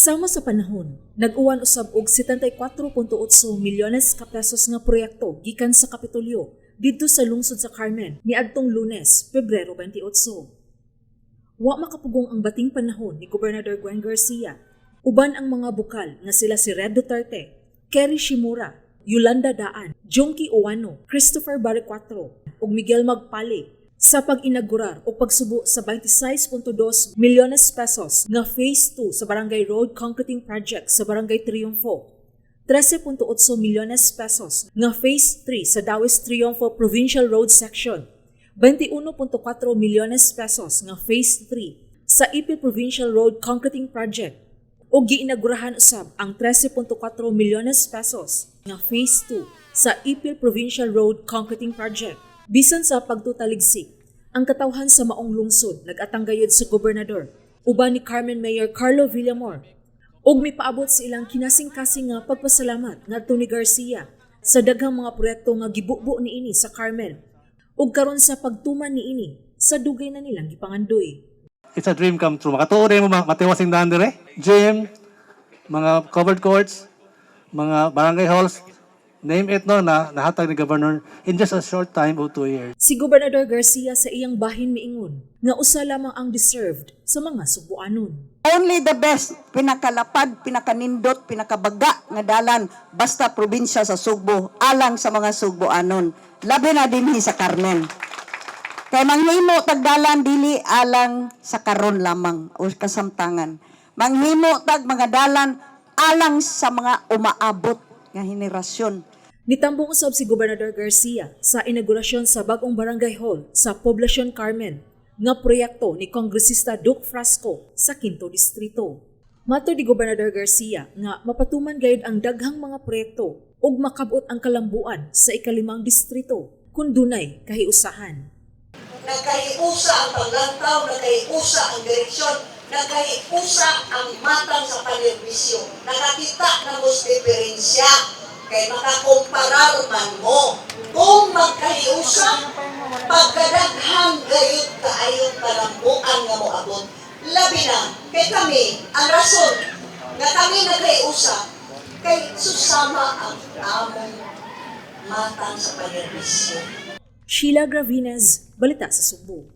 Sama sa panahon, nag-uwan usab og 74.8 milyones ka pesos nga proyekto gikan sa Kapitolyo didto sa lungsod sa Carmen niadtong Lunes, Pebrero 28. Wa makapugong ang bating panahon ni Gobernador Gwen Garcia uban ang mga bukal nga sila si Red Duterte, Kerry Shimura, Yolanda Daan, Jonkie Ouano, Christopher Baricuatro ug Miguel Magpali sa pag-inaugurar o pagsubo sa 26.2 milyones pesos nga Phase 2 sa Barangay Road Concreting Project sa Barangay Triunfo, 13.8 milyones pesos nga Phase 3 sa Dauis Triunfo Provincial Road Section, 21.4 milyones pesos nga Phase 3 sa Ipil Provincial Road Concreting Project ug giinaugurahan usab ang 13.4 milyones pesos nga Phase 2 sa Ipil Provincial Road Concreting Project. Bisan sa pagtutaligsik, ang katawhan sa maong lungsod nagatang gayud sa gobernador uban ni Carmen Mayor Carlo Villamor ug mipaabot sa ilang kinasing-kasing nga pagpasalamat ngadto ni Garcia sa daghang mga proyekto nga gibubo niini sa Carmen ug karon sa pagtuman niini sa dugay na nilang gipangandoy. It's a dream come true. Makatuo rin mo matiwas yung daan dire. Gym, mga covered courts, mga barangay halls, name it, no, na nahatag ni Governor in just a short time of 2 years. Si Gobernador Garcia sa iyang bahin miingon nga usa lamang ang deserved sa mga Sugbuanon. Only the best, pinakalapad, pinakanindot, pinakabaga nga dalan basta probinsya sa Sugbo alang sa mga Sugboanon. Labi na dinhi sa Carmen. Kay manghimo tag dalan dili alang sa karon lamang o kasamtangan. Manghimo tag mga dalan alang sa mga umaabot nga henerasyon. Nitambong usab si Gobernador Garcia sa inaugurasyon sa bagong barangay hall sa Poblacion Carmen nga proyekto ni Kongresista Duke Frasco sa Quinto Distrito. Matod ni Gobernador Garcia nga mapatuman gayud ang daghang mga proyekto ug makabot ang kalambuan sa ikalimang distrito kung dunay kahiusahan. Nagkahiusa ang paglantaw, nagkahiusa ang direksyon, nagkahiusa ang matang sa panerbisyo. Nakakita na mo sa diferensya kay makakumparar man mo. Kung magkahiusa, pagkadaghan gayud kaayong kalambuan nga moabot. Labi na, kay kami, ang rason nga kami nagkahiusa, kay susama ang among matang sa panerbisyo. Sheila Gravines, Balita sa Sugbo.